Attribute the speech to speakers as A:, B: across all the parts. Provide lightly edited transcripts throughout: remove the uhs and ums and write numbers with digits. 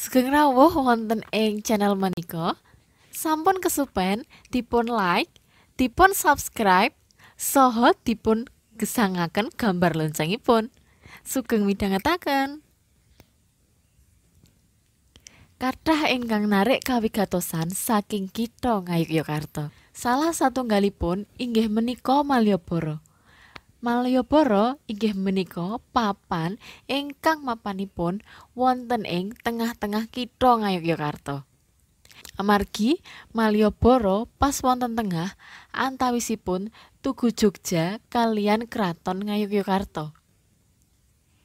A: Sugeng rawuh wonten ing channel menika. Sampun kesupen dipun like, dipun subscribe, saha dipun gesangaken gambar loncengipun. Sugeng midhangetaken. Kathah ingkang narik kawigatosan saking kitha Ngayogyakarta. Salah satunggalipun inggih menika Malioboro. Malioboro inggih menika papan ingkang mapanipun wonten ing tengah-tengah kitha Ngayogyakarta. Amargi Malioboro pas wonten tengah antawisipun Tugu Jogja kaliyan Kraton Ngayogyakarta.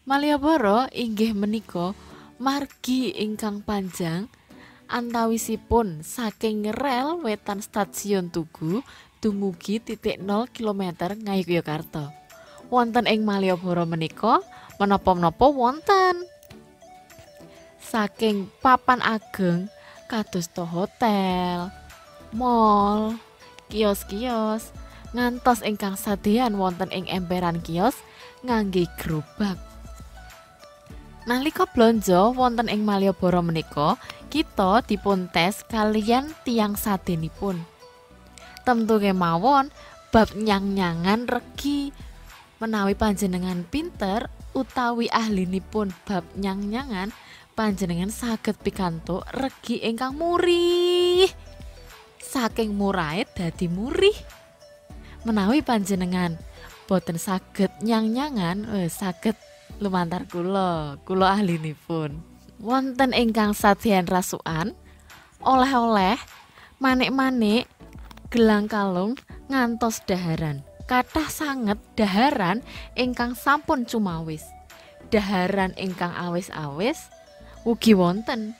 A: Malioboro inggih menika margi ingkang panjang antawisipun saking rel wetan Stasiun Tugu dumugi titik 0 km Ngayogyakarta. Wonten ing Malioboro menika menapa-menapa wonten. Saking papan ageng kadosta hotel, mall, kios-kios, ngantos ingkang sadean wonten ing emperan kios ngangge gerobak. Nalika blonjo wonten ing Malioboro menika, kita dipun tes kaliyan tiyang sadenipun. Tentu kemawon bab nyang-nyangan regi. Menawi panjenengan pinter utawi ahlinipun bab nyang-nyangan, panjenengan saged pikantuk regi ingkang murih. Saking murahe dadi murih. Menawi panjenengan boten saged nyang-nyangan, saged lumantar kula, kula ahlinipun. Wonten ingkang sadean rasukan, oleh-oleh, manik-manik, gelang kalung, ngantos daharan. Kathah sanget daharan ingkang sampun cumawis. Daharan ingkang awis-awis ugi wonten.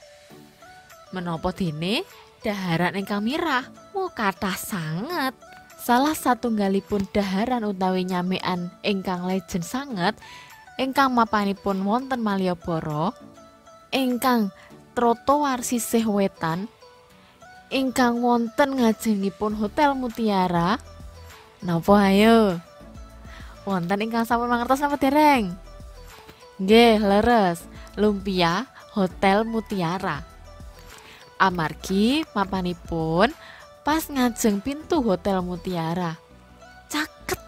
A: Menapa dene daharan ingkang mirah, kathah sanget. Salah satunggalipun daharan utawi nyamekan ingkang legend sanget ingkang mapanipun wonten Malioboro, ingkang trotoar sisih wetan, ingkang wonten ngajengipun Hotel Mutiara. Napa ayo? Wonten ingkang sampun mangertos napa dereng? Nggih, leres. Lumpia Hotel Mutiara. Amargi mapanipun pas ngajeng pintu Hotel Mutiara. Caket.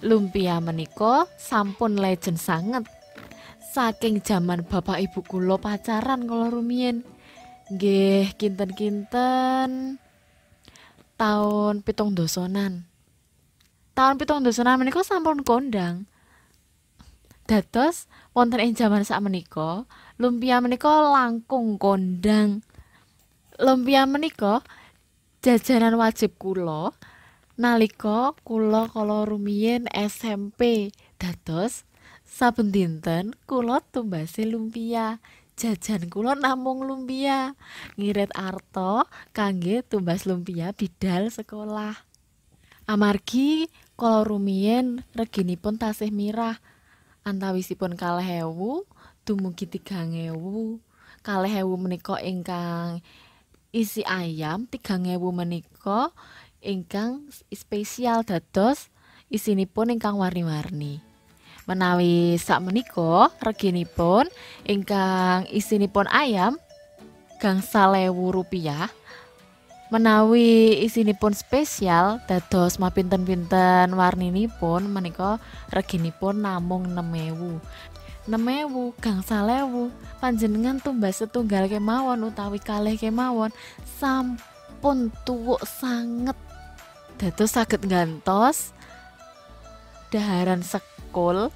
A: Lumpia menika sampun legend sanget. Saking jaman bapak ibu kula pacaran kala rumiyin. Nggih, kinten-kinten tahun 70-an. Tahun 70-an menika sampun kondang. Dados wonten ing jaman sakmenika, lumpia menika langkung kondang. Lumpia menika jajanan wajib kula nalika kula kala rumiyin SMP. Dados saben dinten kula tumbase lumpia. Jajan kula namung lumpia. Ngirit arta kangge tumbas lumpia bidal sekolah. Amargi kala rumiyin reginipun tasih mirah. Antawisipun 2.000 dumugi 3.000. 2.000 menika ingkang isi ayam, 3.000 menika ingkang spesial dados isinipun ingkang warni-warni. Menawi sakmenika reginipun ingkang isinipun ayam gangsal ewu rupiah. Menawi isinipun spesial dados mapinten-pinten warninipun menika reginipun namung 6.000. 6.000 gangsal ewu panjenengan tumbas setunggal kemawon utawi kalih kemawon sampun tuwuk sanget. Dados saged nggantos daharan sekul,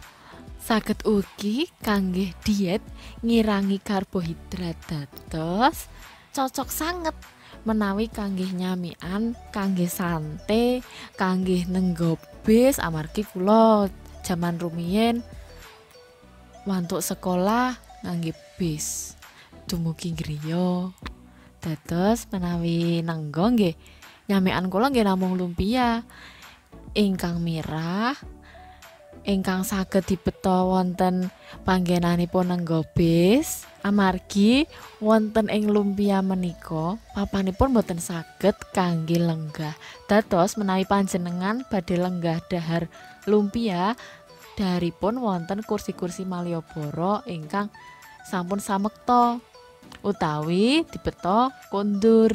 A: saged ugi kangge diet ngirangi karbohidrat. Dados cocok sanget menawi kangge nyamian, kangge sante, kangge nenggo bis. Amargi kula jaman rumiyin wantuk sekolah ngangge bis dumugi griya. Dados menawi nenggo nggih nyamian kula nggih namung lumpia ingkang mirah, ingkang saged dibeta wonten panggenanipun nenggo bis. Amargi wonten ing lumpia menika papanipun boten saged kangge lenggah. Dados menawi panjenengan badhe lenggah dahar lumpia, daripun wonten kursi-kursi Malioboro ingkang sampun samekta utawi dibeto kondur.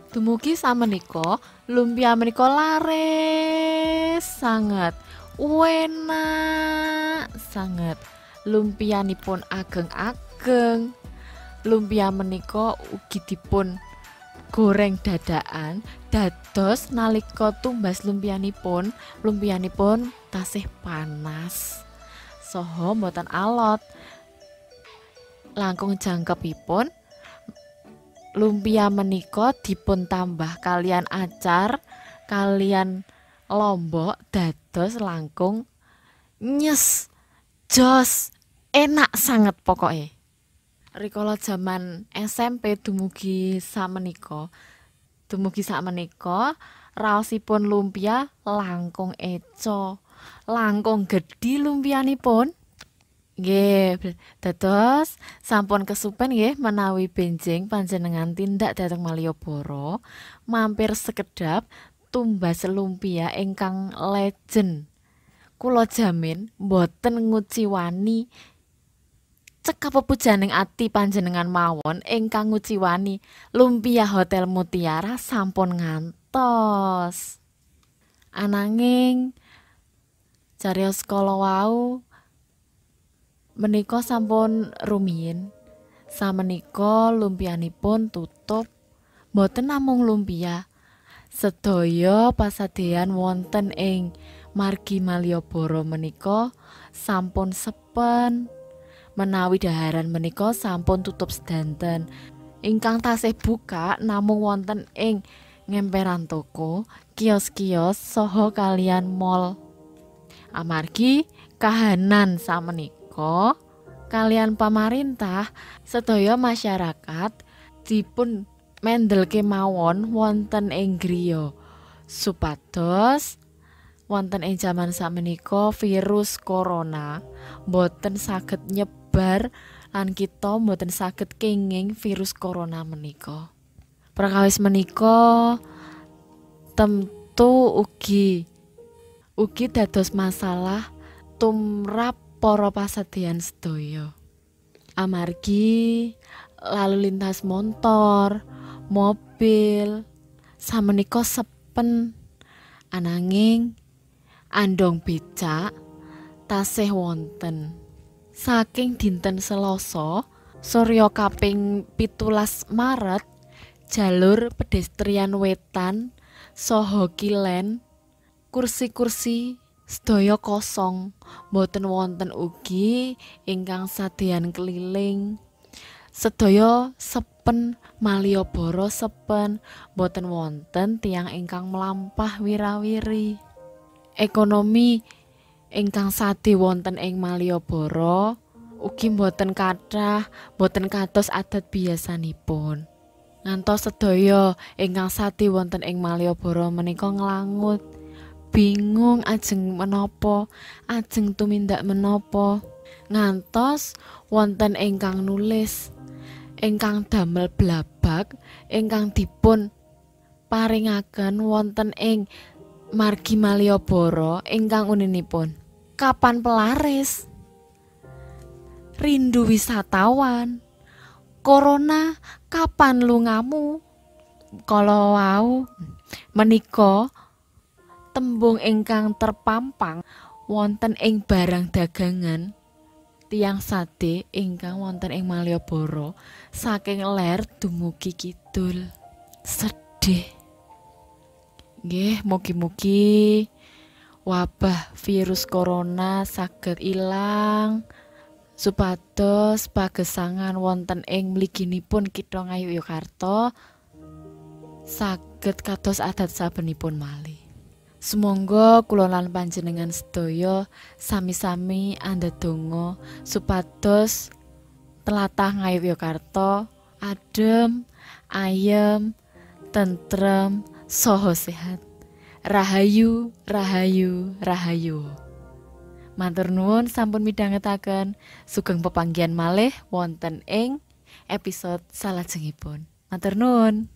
A: Dumugi samenika lumpia menika laris sanget, enak sanget. Lumpianipun ageng-ageng. Lumpia menika ugi dipun goreng dadakan dados nalika tumbas lumpianipun, lumpianipun tasih panas saha mboten alot. Langkung jangkepipun lumpia menika dipun tambah kalian acar kalian lombok dados langkung nyes jos enak sanget pokoke. Rikala jaman SMP dumugi samenika raosipun lumpia langkung eco, langkung gedhi lumpianipun. Nggih, dados sampun kesupen nggih menawi benjing panjenengan tindak dhateng Malioboro, mampir sekedap tumbas lumpia ingkang legend. Kula jamin mboten nguciwani. Cekap pepujaning ati panjenengan mawon ingkang nguciwani lumpia Hotel Mutiara sampun ngantos. Ananging cariyos kala wau menika sampun rumiyin. Samenika lumpianipun tutup. Mboten namung lumpia, sedaya pasadean wonten ing margi Malioboro menika sampun sepen. Menawi daharan menika sampun tutup sedanten. Ingkang tasih buka namung wonten ing ngemperan toko, kios-kios saha kalian mall. Amargi kahanan samenika kalian pamarintah sedaya masyarakat dipun mendel kemawon wonten ing griya supados wonten ing jaman samenika virus corona mboten saged nyebar lan kita mboten saged kenging virus corona menika. Perkawis menika temtu ugi dados masalah tumrap para pasadean sedaya. Amargi lalu lintas motor, mobil samenika sepen, ananging andong becak tasih wonten. Saking dinten Selasa surya kaping 17 Maret, jalur pedestrian wetan saha kilen, kursi-kursi sedaya kosong, mboten wonten ugi ingkang sadean keliling. Sedaya sepen, Malioboro sepen, mboten wonten tiyang ingkang mlampah wirawiri. Ekonomi ingkang sade wonten ing Malioboro ugi mboten kathah, mboten kados adat biasanipun. Ngantos sedaya ingkang sade wonten ing Malioboro menika nglangut, bingung ajeng menapa, ajeng tumindak menapa. Ngantos wonten ingkang nulis, ingkang damel blabak, ingkang dipun paringaken wonten ing margi Malioboro ingkang uninipun, kapan pelaris, rindu wisatawan, corona kapan lungamu. Kala wau menika tembung ingkang terpampang wonten ing barang dagangan tiyang sade ingkang wonten ing Malioboro saking ler dumugi kidul. Sedih. Nggih, mugi-mugi wabah virus corona saged ilang supados pagesangan wonten ing mliginipun kitha Ngayogyakarta saged kados adat sabenipun malih. Sumangga kula lan panjenengan sedaya sami-sami andhadonga supados tlatah Ngayogyakarta adem, ayem, tentrem, saha sehat. Rahayu, rahayu, rahayu. Matur nuwun sampun midhangetaken. Sugeng pepanggihan malih wonten ing episode salajengipun. Matur nuwun.